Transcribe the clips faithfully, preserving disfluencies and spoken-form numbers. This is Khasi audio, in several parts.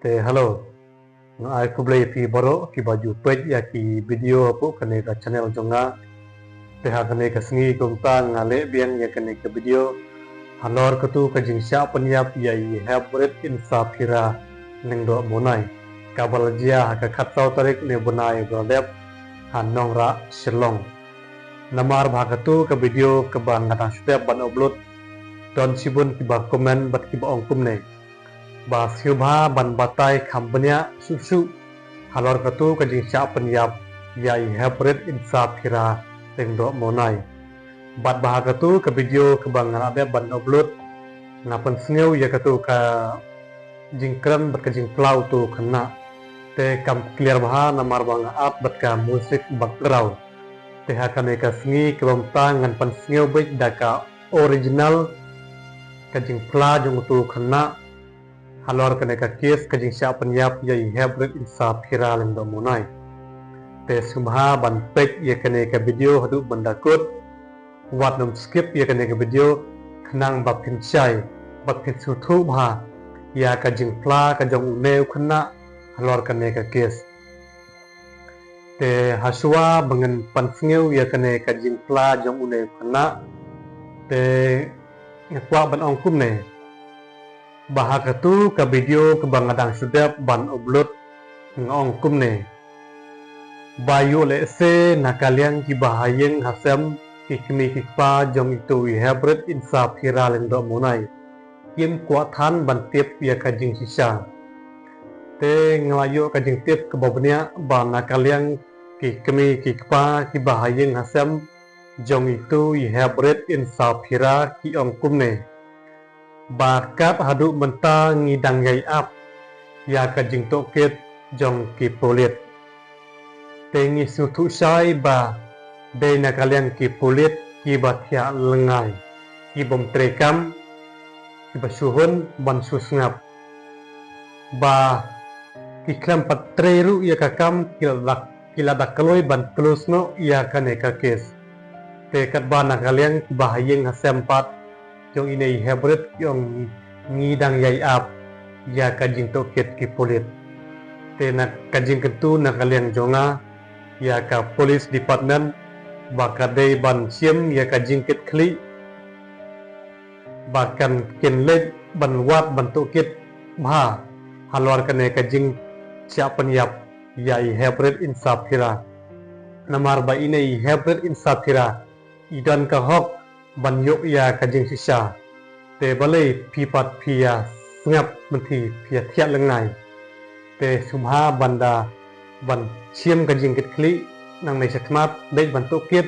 Te hello. Nga ai khublei phi baroh kiba ju peit ïa ki video hapoh kane ka channel jong nga. Te ha kane ka sngi kumta nga leh biang ïa kane ka video halor katu ka jingshah pynïap ïa i Heprit Insaphira Lyngdoh Monai, kaba la jia ha ka khatsaw tarik ne u bnai ba la dep ha Nongrah Shillong. Namar ba ha katu ka video kaba nga dang shu dep ban upload, don shibun kiba comment bad kiba ong kumne, ba sngewbha ban batai kham bniah shuh shuh halor katu ka jingshah pynïap ïa i Heprit Insaphira Lyngdoh Monai. Bad ba ha katu ka video kaba nga la dep ban upload, nga pynsngew ïa katu ka jingkren bad ka jingphla utu u khynnah. Te kam clear bha namar ba nga at bad ka music background. Te ha kane ka sngi kaba mynta ngan pynsngew beit da ka original ka jingphla jong utu u khynnah halor kane ka case ka jingshah pynïap ïa i Heprit Insaphira Lyngdoh Monai. Te sngewbha ban peit ïa kane ka video haduh ban da kut. Wat nym skip ïa kane ka video, khnang ba phin shai bad phin sngewthuh bha ïa ka jingphla ka jong une u khynnah halor kane ka case. Te hashuwa ba ngan pynsngew ïa kane ka jingphla jong une u khynnah, te nga kwah ban ong kumne, ba ha katu ka video kaba nga dang shu dep ban upload, nga ong kumne, ba ïoh lehse na ka liang kiba ha ïing ha sem, ki kmie ki kpa jong itu i Heprit Insaphira Lyngdoh Monai kim kwah than ban tip ïa ka jingshisha. Te nga la ïoh ka jingtip kaba bniah ba na ka liang ki kmie ki kpa kiba ha ïing ha sem jong itu i Heprit Insaphira ki ong kumne, ba kat haduh mynta ngi dang ïai ap ïa ka jingtohkit jong ki pulit. Te ngi sngewthuh shai ba dei na ka liang ki pulit kiba thiah lyngngai, ki bym trei kam, kiba shu hun ban shu sngap, ba ki khlem pat trei ruh ïa ka kam, ki la da, ki la da kloi ban close noh ïa kane ka case. Te katba na ka liang kiba ha ïing ha sem pat jong ine i Heprit ki ong ngi dang ïai ap ïa ka jingtohkit ki pulit. Te na ka jingkyntu na ka liang jong nga ïa ka police department ba ka dei ban shim ïa ka jingkitkhlieh ba kan kin leit ban wad ban tohkit bha halor kane ka jingshah pynïap ïa i Heprit Insaphira. Namar ba ine i Heprit Insaphira i don ka hok ban ïoh ïa ka jingshisha. Te balei phi pat phi ïa sngap mynthi, phi ïa thiah lyngngai? Te sngewbha ban da ban shim ka jingkitkhlieh nangne shakhmat, beit ban tohkit.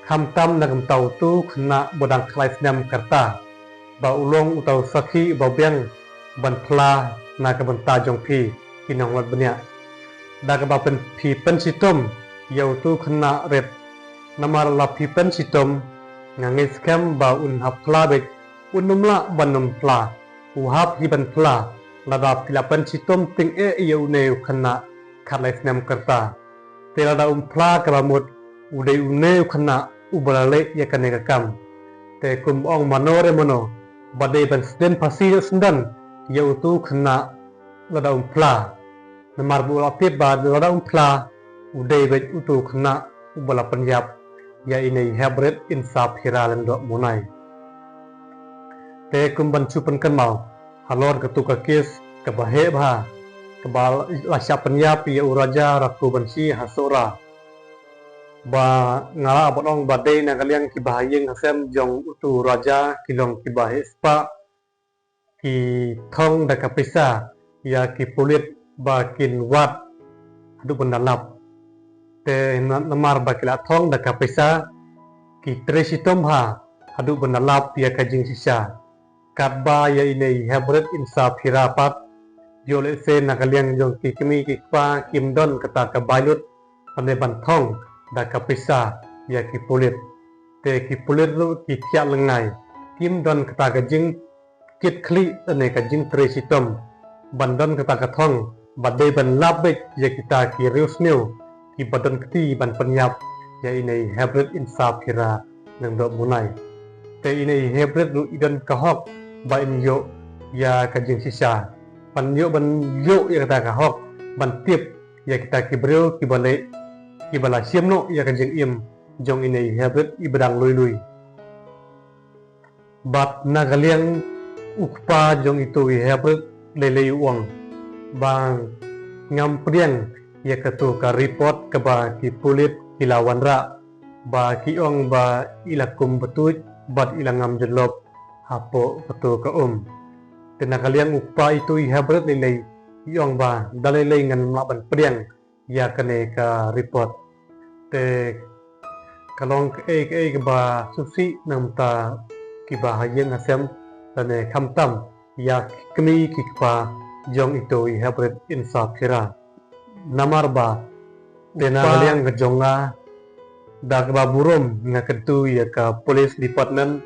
Khamtam na ka bynta utu u khynnah ba dang khatlai snem ka rta, ba u long uta u sakhi uba biang ban phla na ka bynta jong phi ki nonglait bniah, da kaba pyn, phi pynshitom ïa utu u khynnah rit. Namar la phi pynshitom, nga ngeit skhem ba un hap phla beit, un ym lah ban ym phla. U hap hi ban phla, lada phi la pynshitom tyngeh ïa une u khynnah khatlai snem ka rta. Te lada um phla, kaba mut u dei une u khynnah uba la leh ïa kane ka kam. Te kum ong mano re mano, ba dei ban sdien phasi ïa u syndon ïa utu u khynnah lada um phla. Namar ba u la tip ba lada um phla, u dei beit utu u khynnah uba la pynïap ïa ine i Heprit Insaphira Lyngdoh Monai. Te kum ban shu pynkynmaw halor katu ka case kaba heh bha, kaba la shah pynïap ïa u Raja Rakubanshi ha Sohra. Ba nga lah ban ong ba dei na ka liang kiba ha ïing ha sem jong utu u Raja ki long kiba heh spah, ki thong da ka pisa ïa ki pulit ba kin wad haduh ban da lap. Te na, namar ba ki la thong da ka pisa, ki trei shitom bha haduh ban da lap ïa ka jingshisha. Katba ïa ine i Heprit Insaphira pat, ïoh lehse na ka liang jong ki kmie ki kpa kim don kata ka bailut lane ban thong da ka pisa ïa ki pulit. Te ki pulit ruh ki thiah lyngngai, kim don kata ka jingkitkhlieh lane ka jingtrei shitom ban don kata ka thong ba dei ban lap beit ïa kita ki riewsniew kiba don kti ban pynïap ïa ine i Heprit Insaphira Lyngdoh Monai. Te ine i Heprit ruh i don ka hok ba in ïoh ïa ka jingshisha. Ban ïoh ban ïoh ïa kata ka hok ban tip ïa kita ki briew kiba leh, kiba la shim noh ïa ka jingim jong ine i Hebret iba dang lui lui. Bad na ka liang u kpa jong itu i Hebret lei lei u ong ba ngam pdiang ïa katu ka report kaba ki pulit ki la wanrah, ba ki ong ba i la kum btuit bad i la ngam jyllop hapoh katu ka um. Te na ka liang u kpa itu i Hebret lei lei i ong ba da lei lei ngan lah ban pdiang ïa kane ka report. Te ka long kaei kaei kaba sngewsih na ka bynta kiba ha ïing ha sem lane khamtam ïa ki kmie ki kpa jong itu i Hebret Insaphira. Namar ba te na ka liang ka jong nga, da kaba burom nga kyntu ïa ka police department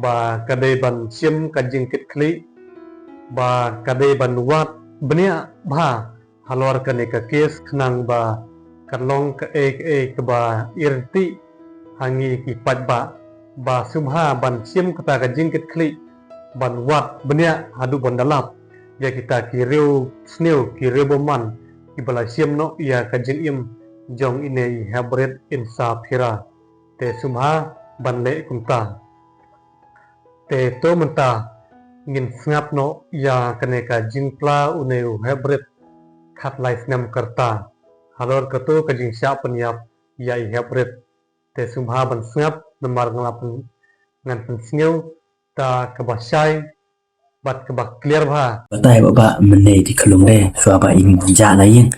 ba ka dei ban shim ka jingkitkhlieh, ba ka dei ban wad bniah bha halor kane ka case khnang ba kan long kaei kaei kaba irti ha ngi ki paidbah, ba sngewbha ban shim kata ka jingkitkhlieh ban wad bniah haduh ban da lap ïa kita ki riewsniew ki riewbymman kiba la shim noh ïa ka jingim jong ine i Hebret Insaphira. Te sngewbha ban leh kumta. Te to mynta ngin sngap noh ïa kane ka jingpla une u Hebret khatlai snem ka rta halor katu ka jingshah pynïap ïa i Hebret. Te sngewbha ban sngap namar nga la pyn-, ngan pynsngew da kaba shai bad kaba clear bha. Batai ba ba mynne te khlung de, shuwa ba in jah na ïing.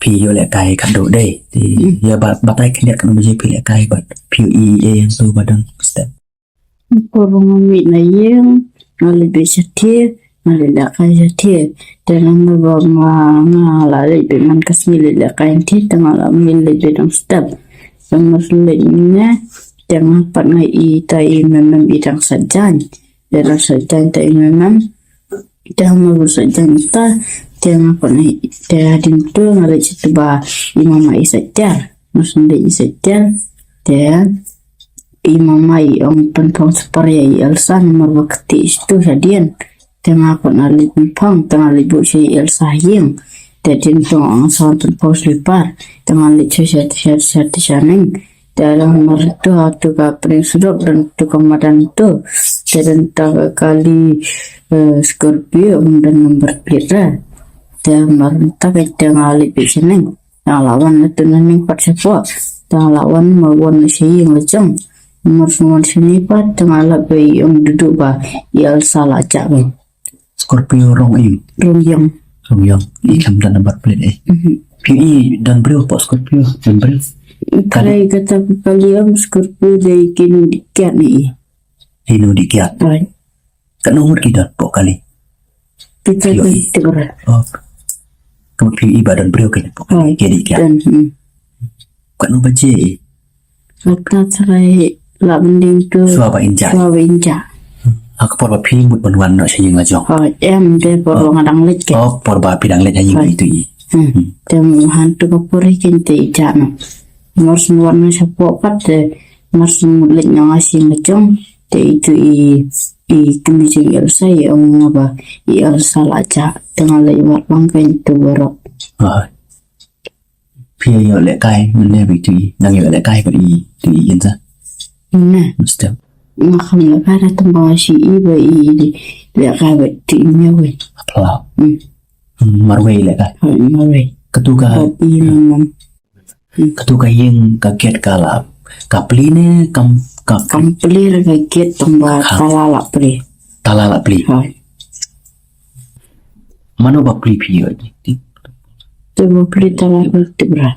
Phi ïoh lehkai khadduh de. Te ïa ba batai khyndiat katno baje phi lehkai bad phi ïoh i ei hangto ba dang step. Por ba nga mih na ïing, nga leit beit shatei, nga leit lehkai shatei. Te namar ba nga, nga la leit beit man ka sngi leit lehkai shatei, te nga la mih leit beit dang step. Te nga leit mynne, te nga pat nga i ta i mem mem i dang sait jaiñ. Te dang sait jaiñ ta i mem mem. Te ha mar u sait jaiñ ta, te nga pat nga i, te hadien to nga leit sha tu ba i mama i sait tiar. Mar shu leit i sait tiar, te i mama i ong pynphong spar ïa i Elsa namar ba kti i tu hadien. Te nga pat nga leit pynphong, te nga leit buh sha i Elsa ha ïing. Te hadien to nga ong sa pynphong slipar, te nga leit sha sha sha sha sha neng. Te la mar tu ha tu ka pdeng sdok don tu ka madan tu. Te don ta ka kali, eh, Scorpio, um, don number plate ra. Te mar ta ka te nga leit beit shaneng. Te nga la wan na tu na ning pat shapoh. Te nga la wan ma wan na shi ïing la jong. Mar shu wan shane pat te nga la bei ong dudu ba i Elsa la jah ba. Scorpio rong ïing. Rong ïing. Rong ïing. I kam da number plate eh. Mhm. Phi i don briew hapoh Scorpio, don briew. Kali. Trai kata ka kali ong Scorpio dei kino dikit ni i. Kino dikit. Right. Katno ngut ki don hapoh kali? Kita phi i. Kita bra. Oh. Kam phi i ba don briew kino hapoh kali. Right. Kino dikit. Don, hmm. Katno baje i. Kata trai la bending tu. Shuwa ba in jah. Shuwa ba in jah. Ha ka por ba phi mut ban wan noh sha ïing la jong. Oh, em de por ba nga dang leit ke. Oh, por ba phi dang leit ha ïing itu i. Hmm. Te hantu ka por i kin te i jah noh. Mar shu wan noh shapoh pat te mar shu mut leit noh nga sha ïing la jong. Te itu i, i kmie jong i Elsa i ong nga ba i Elsa la jah. Te nga leit wad lang kin tu baroh. Ah. Phi ïoh lehkai mynne ba itu i, nang ïoh lehkai ba i, itu i Insa. Mynne. Mesti. Nga kham lehkai da tang ba shi i ba i lehkai ba itu i Mawei. Phyllaw. Hmm. Hmm, marwei lehkai. Ha, marwei. Katu ka. Ba i Mamam. Hmm. Katu ka ïing ka gate ka la, ka plie ne kam, ka. Kam plie la ka gate tang ba tala la plie. Tala la plie. Ha. Mano ba plie phi ïoh? Te ba plie tala ka tibra.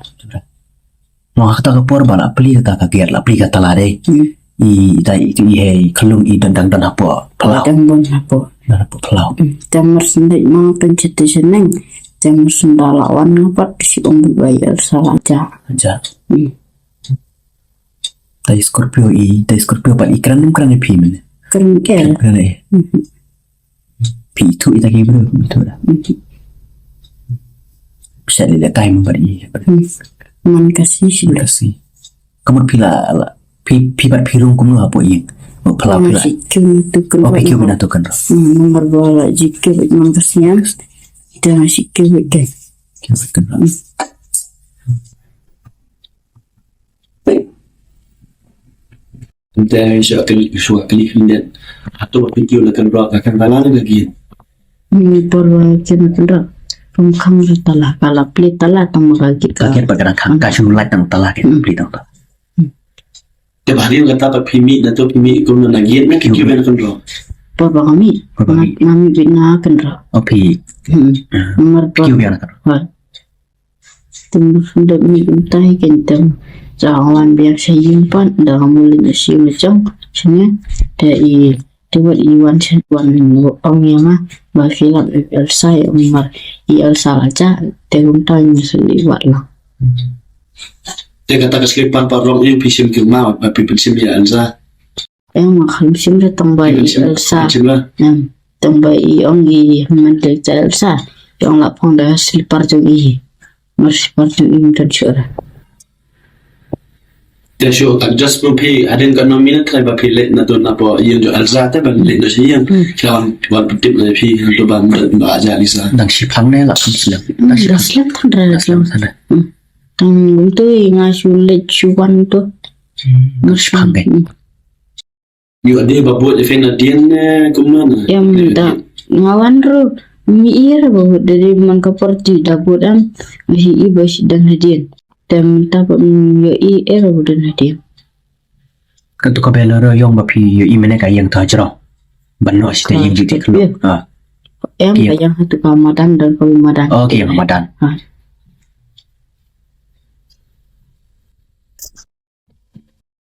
Mo kata ka por ba la plie kata ka gate la plie ka tala de. Hmm. I ta i tu i hei khlung i don dang don hapoh phyllaw. Dang don hapoh. Don hapoh phyllaw. Hmm. Te mar shu leit ma kan chete shaneng. Te mar shu da la wan nga pat shi ong ba i Elsa la jah. Jah. Hmm. Ta i Scorpio i, ta i Scorpio pat i kren ym kren ïa phi mynne. Kren ke. Kren eh. Mhm. Phi ithuh ïa kita ki briew, ithuh da. Mhm. Phi shait leh lehkai mo bad i. Hmm. Man ka sngi shi. Man ka sngi. Ka mut phi la, la, phi, phi bad phi rung kumno hapoh ïing? Ba phyllaw phi la. Shi kiew na tu kan. Oh, phi kiew na tu kan. Hmm, namar ba la shi kiew man ka sngi. Te shi ki wei ke. Te shu kali, shu kali khyndiat. Hato ba phi kiew na kynroh, ka khan tala ne ka git? Ni por ba kiew na kynroh. Kum khang ra tala, ka la plie tala tang ma ka git ka. Ka git ba ka dang khang, ka shu lait tang tala ke, plie tang tala. Te ba hadien kata ba phi mih, na to phi mih kum na git, me kiew na kynroh? Por ba nga mih. Por ba nga mih. Nga mih beit na kynroh. O phi. Hmm. Ah. Mar por. Kiew na kynroh. Ha. Te mut da mih kumta hi kein te sa wan biang sha ïing pat, da ka mut leit na sha ïing jong shane. Te i, te wat i wan sha, wan ong ïa nga ba ki lap i Elsa, i ong mar i Elsa la jah, te kumta i sa leit wad lang. Te kata ka slipar paralok ïa phi shim kiew ma ba phi pynshim ïa Elsa? Em, nga khlem shim re, tang ba i Elsa. Em, tang ba i ong i hynmen de cha Elsa. I ong la phong da slipar jong i. Mar slipar jong i mynta shuh re. Te shu adjust mo phi, hadien katno minit trai ba phi leit na to na po ïing jong Elsa te ban leit na shi ïing. Hmm. Khlem wan pyntip na phi to ban ba ja Elsa. Dang shi phang ne la kham slem. Hmm, dang slem than re. Dang slem than re. Hmm. Tang to i nga shu leit shu wan to. Hmm, shi phang ne. Hmm. Ïoh dei ba bud ïa phi nadien ne kumno ne? Em, da nga wan ruh, mih ïa ba bud, da dei man ka por ti da bud em, hi i ba shi dang hadien. Te mynta ba ïoh i, eh, ba bud dang hadien. Kato ka bela ruh ïong ba phi ïoh i mene ka ïing ta jrong. Ban noh shi te ïing jik jik lo. Ha. Em, ka ïing ha tu ka madan, dan ka madan. Oh, ka ïing madan. Ha.